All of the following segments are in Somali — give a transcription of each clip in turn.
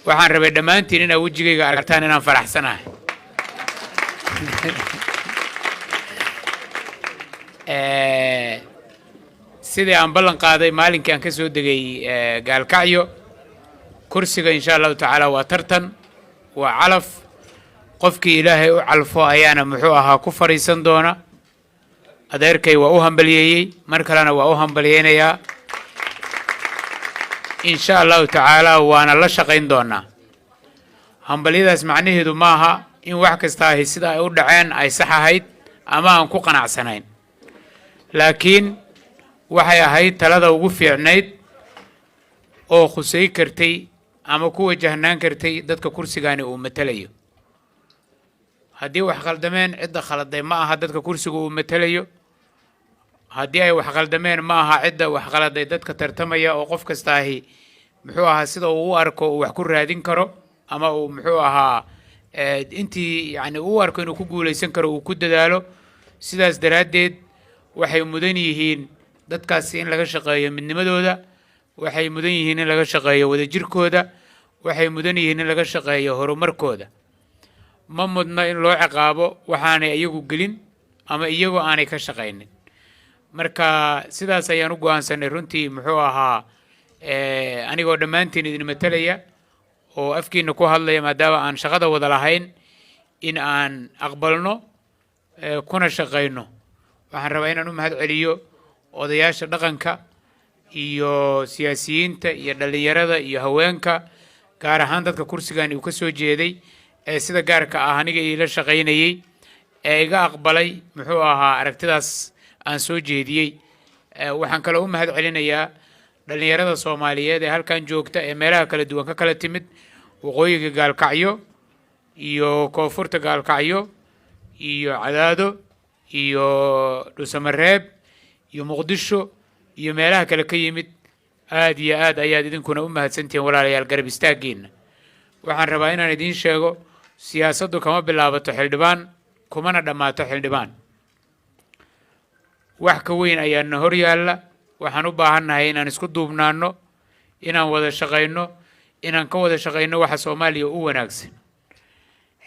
Waxaan rabay dhammaantiin inaad wejigayga aragtaan inaan faraxsanahay. Sidii aan ballan qaaday maalinkii aan ka soo degay Gaalkacyo, kursiga insha Allahu tacaala waa tartan, waa calaf. Qofkii Ilaahay u calfo ayaana muxuu ahaa ku fadhiisan doona. Adeerkay waa u hambalyeeyey, mar kalena waa u hambalyeynayaa insha Allahu tacaala, waana la shaqayn doonaa. Hambalyadaas macnaheedu maaha in wax kasta ahi sida ay u dhaceen ay sax ahayd ama aan ku qanacsanayn, laakiin waxay ahayd talada ugu fiicnayd oo khusay kartay ama ku wajahnaan kartay dadka kursigaani uu matalayo. Haddii wax khaldameen, cidda khaladay ma aha dadka kursiga uu matalayo. Haddii ay wax khaldameen, ma aha cidda wax khaladay dadka tartamaya, oo qof kasta ahi muxuu ahaa sida uu u arko uu wax ku raadin karo ama uu muxuu ahaa intii yani uu arko inuu ku guulaysan karo uu ku dadaalo. Sidaas daraaddeed waxay mudan yihiin dadkaasi in laga shaqeeyo midnimadooda, waxay mudan yihiin in laga shaqeeyo wadajirkooda, waxay mudan yihiin in laga shaqeeyo horumarkooda. Ma mudna in loo ciqaabo waxaanay iyagu gelin ama iyagoo aanay ka shaqaynin. Marka sidaas ayaan u go'aansanay runtii, muxuu ahaa, anigoo dhammaantiin idin matalaya oo afkiina ku hadlaya, maadaama aan shaqada wada lahayn, in aan aqbalno kuna shaqayno. Waxaan rabaa inaan u mahad celiyo odayaasha dhaqanka iyo siyaasiyiinta iyo dhallinyarada iyo haweenka, gaar ahaan dadka kursigan uu ka soo jeeday ee sida gaarka ah aniga iila shaqaynayey ee iga aqbalay muxuu ahaa aragtidaas aan soo jeediyey. Waxaan kaloo u mahad celinayaa dhallinyarada Soomaaliyeed ee halkan joogta ee meelaha kala duwan ka kala timid, waqooyiga Gaalkacyo iyo koonfurta Gaalkacyo iyo Cadaado iyo Dhusamareeb iyo Muqdisho iyo meelaha kale ka yimid. Aad iyo aad ayaad idinkuna u mahadsantihiin, walaalayaal, garab istaaggiinna. Waxaan rabaa inaan idiin sheego, siyaasaddu kama bilaabato xildhibaan, kumana dhammaato xildhibaan. Wax ka weyn ayaana hor yaalla. Waxaan u baahannahay inaan isku duubnaanno, inaan wada shaqayno, inaan ka wada shaqayno waxa Soomaaliya u wanaagsan.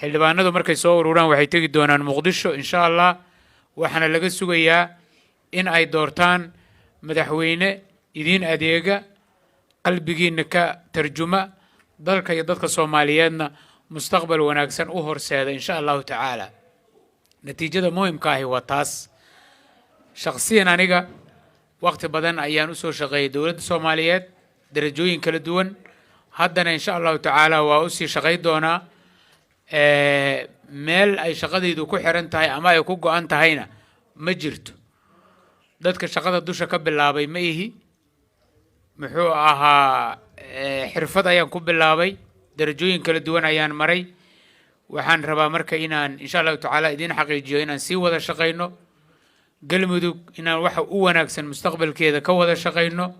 Xildhibaanadu markay soo ururaan waxay tegi doonaan Muqdisho insha Allah, waxaana laga sugayaa in ay doortaan madaxweyne idiin adeega, qalbigiina ka tarjuma, dalka iyo dadka Soomaaliyeedna mustaqbal wanaagsan u horseeda insha Allahu tacaala. Natiijada muhimka ahi waa taas. Shakhsiyan aniga waqti badan ayaan usoo shaqeeyay dowladda Soomaaliyeed, darajooyin kala duwan. Haddana insha Allahu tacaala waa usii shaqay doonaa. Meel ay shaqadaydu ku xiran tahay ama ay ku go'an tahayna ma jirto. Dadka shaqada dusha ka bilaabay ma ihi. Muxuu ahaa, xirfad ayaan ku bilaabay, darajooyin kala duwan ayaan maray. Waxaan rabaa marka inaan insha Allahu tacaala idiin xaqiijiyo inaan sii wada shaqayno Galmudug, inaan waxa u wanaagsan mustaqbalkeeda ka wada shaqayno.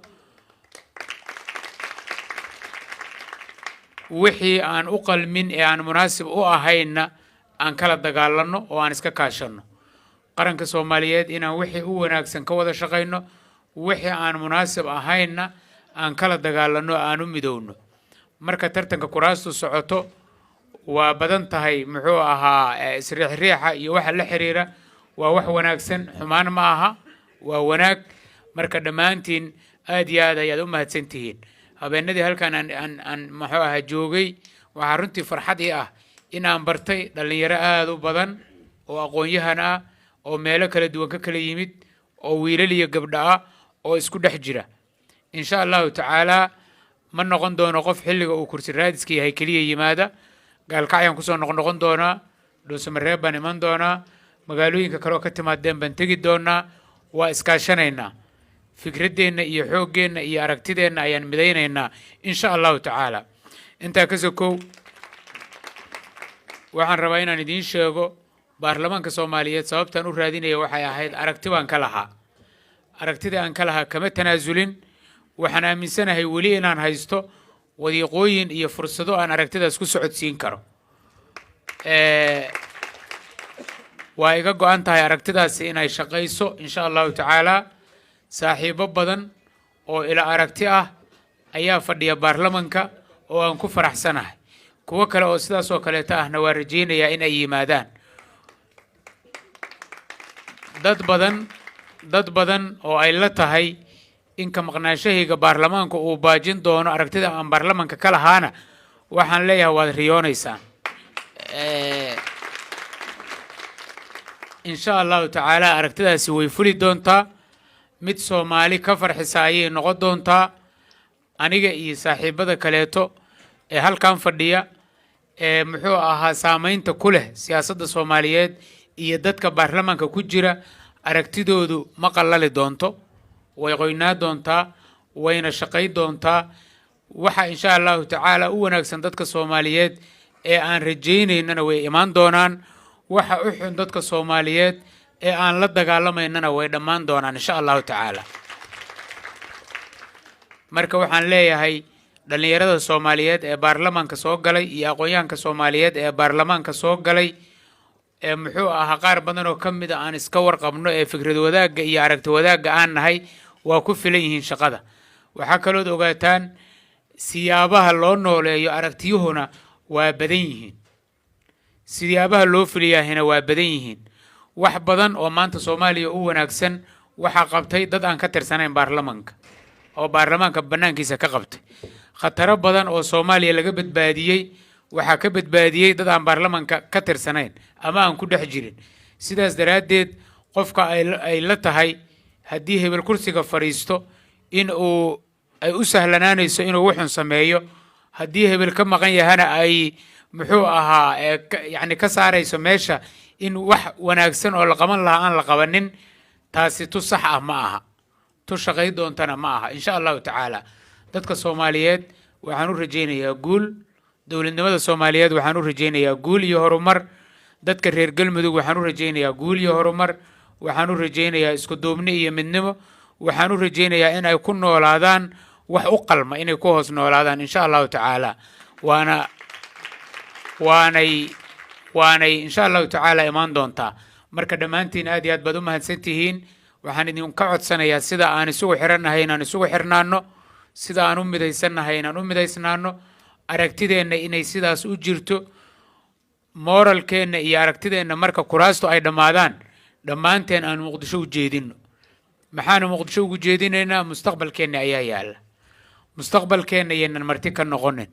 Wixii aan u qalmin ee aan munaasib u ahaynna aan kala dagaalanno oo aan iska kaashanno. Qaranka Soomaaliyeed inaan wixii u wanaagsan ka wada shaqayno, wixii aan munaasib ahaynna aan kala dagaalanno, aan u midowno. Marka tartanka kuraastu socoto waa badan tahay, muxuu ahaa, isriixriixa iyo waxa la xiriira. Waa wax wanaagsan, xumaan ma aha, waa wanaag. Marka dhammaantiin aad iyo aad ayaad u mahadsan tihiin. Habeenadii halkan aan muxuu ahaa joogay, waxaa runtii farxad ii ah in aan bartay dhallinyaro aada u badan oo aqoon-yahan ah oo meelo kala duwan ka kala yimid, oo wiilal iyo gabdho ah oo isku dhex jira. Insha Allahu tacaala ma noqon doono qof xilliga uu kursi raadiska yahay keliya yimaada. Gaalkacyaan kusoo noqnoqon doonaa, Dhuusamareeb baan iman doonaa, magaalooyinka kale oo ka timaadeen baan tegi doonaa. Waa iskaashanaynaa, fikraddeenna iyo xooggeenna iyo aragtideenna ayaan midaynaynaa insha Allahu tacaala. Intaa ka sokow, waxaan rabaa inaan idiin sheego baarlamaanka Soomaaliyeed sababtaan u raadinaya waxay ahayd aragti baan ka lahaa. Aragtida aan ka lahaa kama tanaasulin. Waxaan aaminsanahay weli inaan haysto wadiiqooyin iyo fursado aan aragtidaas ku socodsiin karo. Waa iga go'an tahay aragtidaasi inay shaqayso insha Allahu tacaala. Saaxiibo badan oo ila aragti ah ayaa fadhiya baarlamanka. Oo aan ku faraxsanahay. Kuwo kale oo sidaas oo kaleeto ahna waa rajaynayaa in ay yimaadaan. Dad badan oo ay la tahay in ka maqnaanshahayga baarlamaanka uu baajin doono aragtida aan baarlamaanka ka lahaana, waxaan leeyahay waad riyoonaysaan. Insha Allahu tacaala aragtidaasi way fuli doontaa. Mid Soomaali ka farxisa ayay noqon doontaa. Aniga iyo saaxiibada kaleeto ee halkan fadhiya ee muxuu ahaa saameynta ku leh siyaasadda Soomaaliyeed iyo dadka baarlamaanka ku jira, aragtidoodu ma qallali doonto, way qoynaa doontaa, wayna shaqayn doontaa. Waxa insha Allahu tacaala u wanaagsan dadka Soomaaliyeed ee aan rajaynaynana way imaan doonaan. Waxa u xun dadka Soomaaliyeed ee aan la dagaalamaynana way dhammaan doonaan, insha Allahu tacaala. Marka waxaan leeyahay dhallinyarada Soomaaliyeed ee baarlamaanka soo galay iyo aqoon-yahanka Soomaaliyeed ee baarlamaanka soo galay, ee muxuu ahaa qaar badan oo ka mid a aan iska warqabno, ee fikrad wadaagga iyo aragti wadaagga aan nahay, waa ku filan yihiin shaqada. Waxaa kalood ogaataan siyaabaha loo nooleeyo aragtiyuhuna waa badan yihiin, siyaabaha loo fuliyaahina waa badan yihiin. Wax badan oo maanta Soomaaliya u wanaagsan waxaa qabtay dad aan ka tirsanayn baarlamaanka oo baarlamaanka bannaankiisa ka qabtay. Khataro badan oo Soomaaliya laga badbaadiyey waxaa ka badbaadiyey dad aan baarlamaanka ka tirsanayn ama aan ku dhex jirin. Sidaas daraaddeed, qofka ay la tahay haddii hebel kursiga fadhiisto in uu ay u sahlanaanayso inuu wuxun sameeyo, haddii hebel ka maqan yahana ay muxuu ahaa yacni ka saarayso meesha in wax wanaagsan oo la qaban lahaa aan la qabanin, taasi tu sax ah ma aha, tu shaqay doontana ma aha. Insha Allahu tacaala dadka Soomaaliyeed waxaan u rajaynayaa guul. Dowladnimada Soomaaliyeed waxaan u rajaynayaa guul iyo horumar. Dadka reer Galmudug waxaan u rajaynayaa guul iyo horumar. Waxaan u rajaynayaa isku duubni iyo midnimo. Waxaan u rajaynayaa in ay ku noolaadaan wax u qalma inay ku hoos noolaadaan, insha Allahu tacaala. Waanay insha Allahu tacaala imaan doontaa. Marka dhammaantiin aad iyo aad baad u mahadsan tihiin. Waxaan idinka codsanayaa sida aan isugu xirannahay inaan isugu xirnaano, sida aan u midaysannahay inaan u midaysnaano, aragtideenna inay sidaas u jirto, mooralkeenna iyo aragtideenna. Marka kuraastu ay dhammaadaan, dhammaanteen aan Muqdisho u jeedinno. Maxaanu Muqdisho ugu jeedinaynaa? Mustaqbalkeenna ayaa yaalla. Mustaqbalkeenna yaynan marti ka noqonin.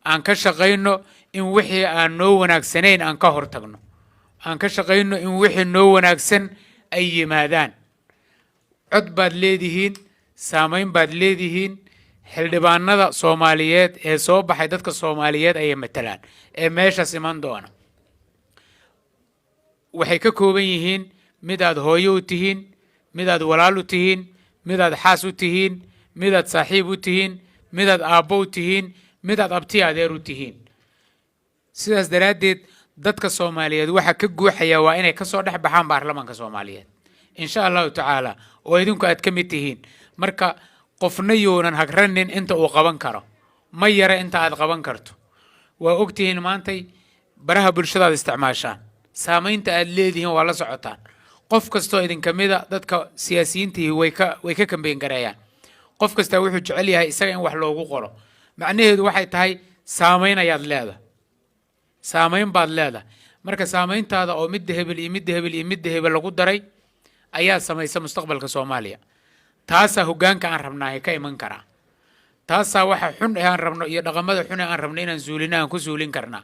Aan ka shaqayno in wixii aan noo wanaagsanayn aan ka hortagno, aan ka shaqayno in wixii noo wanaagsan ay yimaadaan. Cod baad leedihiin, saamayn baad leedihiin. Xildhibaanada Soomaaliyeed ee soo baxay dadka Soomaaliyeed ayay matalaan. Ee meeshaas iman doona waxay ka kooban yihiin mid aad hooyo u tihiin, mid aad walaal u tihiin, mid aad xaas u tihiin, mid aad saaxiib u tihiin, mid aad aabbo u tihiin, mid aad abti adeer u tihiin. Sidaas daraaddeed, dadka Soomaaliyeed waxaa ka guuxaya waa inay kasoo dhex baxaan baarlamaanka Soomaaliyeed, insha Allahu tacaala, oo idinku aad ka mid tihiin. Marka qofna yuunan hagranin inta uu qaban karo. Ma yara inta aad qaban karto. Waa ogtihiin maantay baraha bulshadaad isticmaashaan, saamaynta aad leedihiin waa la socotaan. Qof kastoo idinka mida, dadka siyaasiyiintihi way ka kambeyn gareeyaan. Qof kastaa wuxuu jecel yahay isaga in wax loogu qoro. Macnaheedu waxay tahay saamayn ayaad leedahay, saamayn baad leedahay. Marka saamayntaada oo midda hebel iyo midda hebel iyo midda hebel lagu daray ayaa samaysa mustaqbalka Soomaaliya. Taasaa hoggaanka aan rabnaahay ka iman karaa. Taasaa waxa xun ee aan rabno iyo dhaqamada xun ee aan rabno inaan suulino aan ku suulin karnaa.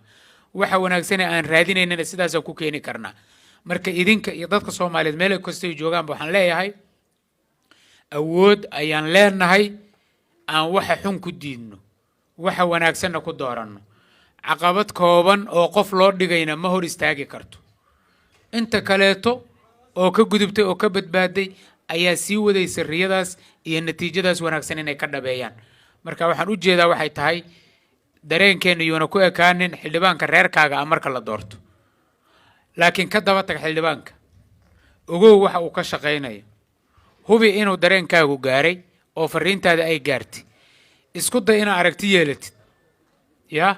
Waxa wanaagsan ee aan raadinaynana sidaasaan ku keeni karnaa. Marka idinka iyo dadka Soomaaliyeed meel kastay joogaanba, waxaan leeyahay awood ayaan leenahay aan waxa xun ku diidno, waxa wanaagsanna ku dooranno. Caqabad kooban oo qof loo dhigayna ma hor istaagi karto. Inta kaleeto oo ka gudubtay oo ka badbaaday ayaa sii wadaysa riyadaas iyo natiijadaas wanaagsan inay ka dhabeeyaan. Marka waxaan u jeedaa waxay tahay, dareenkeenna yuuna ku ekaanin xildhibaanka reerkaaga ah marka la doorto, laakiin ka daba tag xildhibaanka, ogow waxa uu ka shaqaynayo, hubi inuu dareenkaagu gaaray oo fariintaada ay gaartay. Isku day inaad aragti yeelatid ya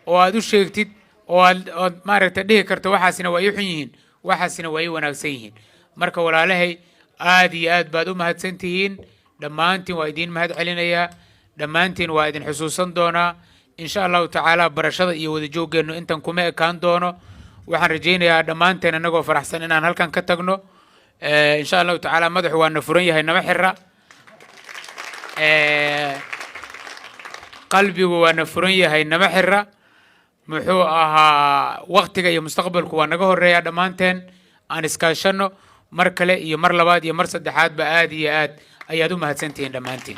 oo aad u sheegtid oo aad maaragtay dhihi karto waxaasina waa ii xun yihiin, waxaasina waa ii wanaagsan yihiin. Marka walaalahay, aad iyo aad baad u mahadsan tihiin dhammaantiin. Waa idiin mahad celinayaa dhammaantiin. Waa idin xusuusan doonaa. Insha Allahu tacaala, barashada iyo wada jooggeennu intan kuma ekaan doono. Waxaan rajaynayaa dhammaanteen innagoo faraxsan inaan halkan ka tagno, insha Allahu tacaala. Madaxu waa na furan yahay, nama xira. Qalbigu waa na furan yahay, nama xira. Muxuu ahaa, waktiga iyo mustaqbalku waa naga horeeya. Dhammaanteen aan iskaashano. Mar kale iyo mar labaad iyo mar saddexaadba, aad iyo aad ayaad u mahadsantihiin dhammaantiin.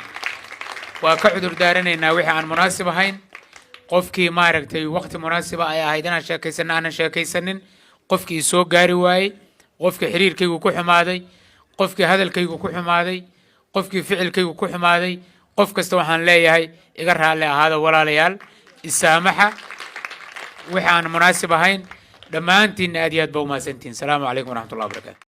Waa ka cudur daaranaynaa wixii aan munaasib ahayn, qofkii maaragtay wakti munaasiba ay ahayd inaan sheekaysano aanan sheekaysanin, qofkii soo gaari waayey, qofkii xiriirkaygu ku xumaaday, qofkii hadalkaygu ku xumaaday, qofkii ficilkaygu ku xumaaday. Qof kasta waxaan leeyahay, iga raalli ahaada walaalayaal, isaamaxa wixii aan munaasib ahayn. Dhammaantiinna aad iyo aad ba umahadsantihiin. Asalaamu calaykum waraxmatullah wabarakatu.